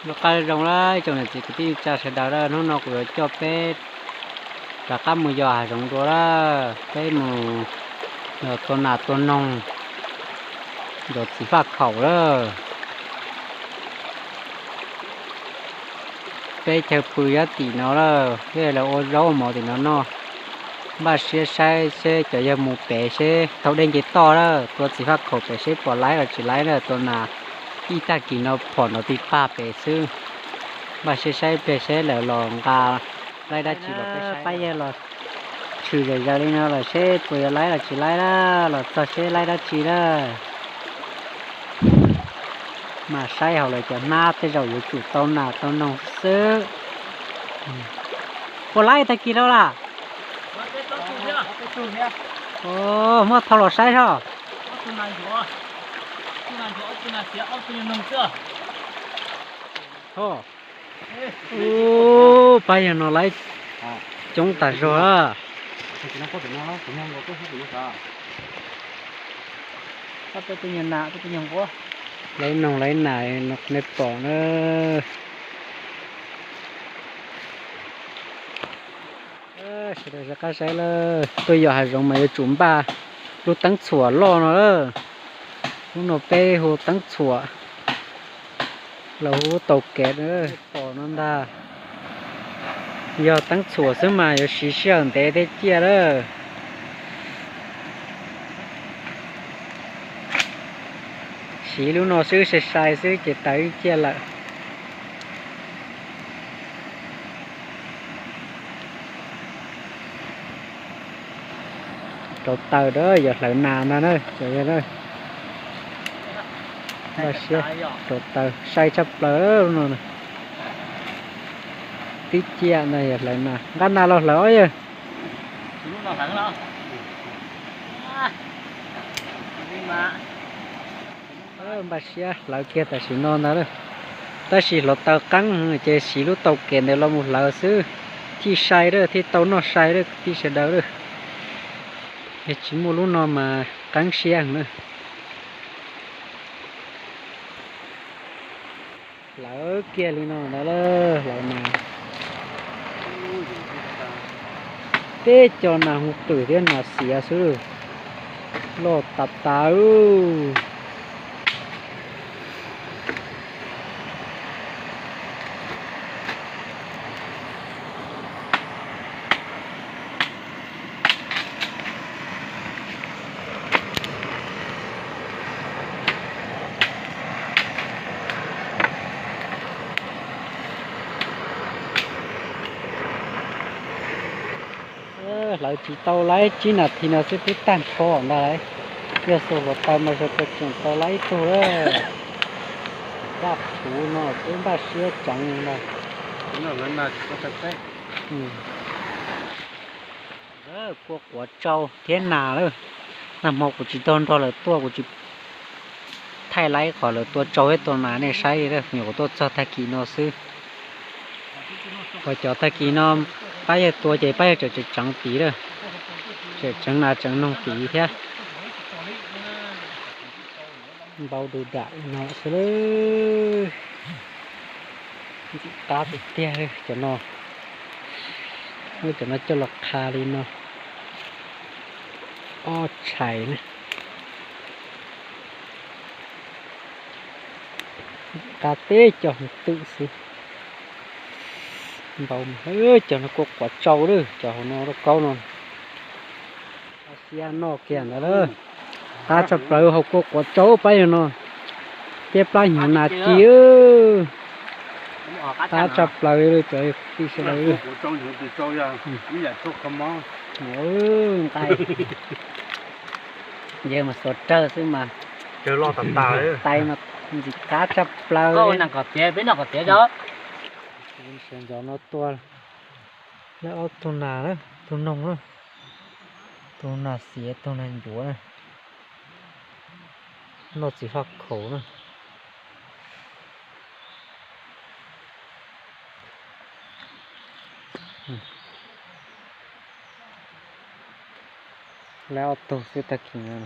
Noj qab zoo lawm ib tsoom niam txiv kwv tij neej tsa sawv daws lawm, hnub no kuv yuav coj peb rov qab mus yos hav zoov dua lawm. Peb mus yos tua nas tua noog, yos txiv faj khaum lawm. Peb chaw pw nyob tim no lawm, peb los ua zaub ua mov tim no noj. Npaj siab saib seb cov yawg mus pem seb thaum dej nce toj lawm, tua txiv faj khaum pem seb pom laib los tsis laib na, tua nas ib tag kis no phom nrov tig pag pem xwb. Npaj siab saib ib pliag seb lawv los nqa laib dab tsi los peb saib. Pab yawg los tshwm zom zaws li no lawm seb puas yuav laib los tsis laib na, los txog seb laib dab tsi na. Mas saib hauv lawv cov hnab tej zaum yuav tsum tau nas tau noog xwb. Puas laib tag kis no lawm? Muab thau los saib seb. Ub, pab yawg no laib coob tas zog. Laib noog laib nas no nej pom na. Sawv daws sawv qab saib lawm, tuaj yos hav zoov mas yuav tsum npaj lub teeb txhuam loj no lawm. Lub no peb hu teeb txhuam, los hu lub tau kev pom no ntag. Yog teeb txhuam xwb mas yuav siv sij hawm ntev thiab ciaj lawm. Siv lub no xwb sai sai xwb ces taws ib ciaj lawm. Rauv taws a, yog hlawv nas ntag na. Rauv taws sai tshaj plaws lub no. Tib ciaj ntag yog hlawv nas, nqa nas los hlawv os yawg. Npaj siab hlawv kiag tam sim no ntag. Tab sis hluav taws qeeb ces siv lub tau kev ntawd los mus hlawv xwb, thiaj sai lawm, thiaj tau noj sai lawm kwv tij sawv daws lawm. Yog tsis muaj lub no mas qeeb siab na. Hlawv kiag li no ntag, hlawv nas. Peb cov nas hu twm thiab nas xiav xwb, loj tas tas. Hlawv tsis tau laib tsib nas this no xwb twb tag nrho ntag lauj. Yog xuas hluav taws mas tseem tau laib ib tug lawm. Vaj khuv no twb npaj siab tseev ntag. Kua quav tsau thiab nas lawm. Nag hmo kuv tsis tau nrog lawv tuaj, kuv tsis thaij laib qhov lawv tua tsau thiab tua nas nej saib li lawm, nyuam qhuav tuaj txog tag kis no xwb. Uas cov tag kis no pab yawg tua ces pab yawg tseem tseem tseev tid lawm, tseem tseev nas tseev noog tid thiab. Npau du dam no xwb lawm. Ntxim qab tiag tiag cov no. Muab cov no coj los qha li no. Ob tshais na. Qab teb cov hauv twm xwb. Npau, cov no kua quav tsau lawm, cov hauv no lauj kaub no. Xiab noj kiag ntawd lawm. Qab tshaj plaws hauv kua quav tsau pab yawg no. Thiab plab hnyuv nas ci. Qab tshaj plaws li cov tij sawv daws. Nqaij yawg mas xuas rawg xwb mas. Tais mas ntxim qab tshaj plaws. Sawv ntxov no tua lawm ob tug nas, tug noog na, tug nas xiav tug nas ncuav na. Noj txiv faj khaum na. Lawv ob tug xwb tag kis no.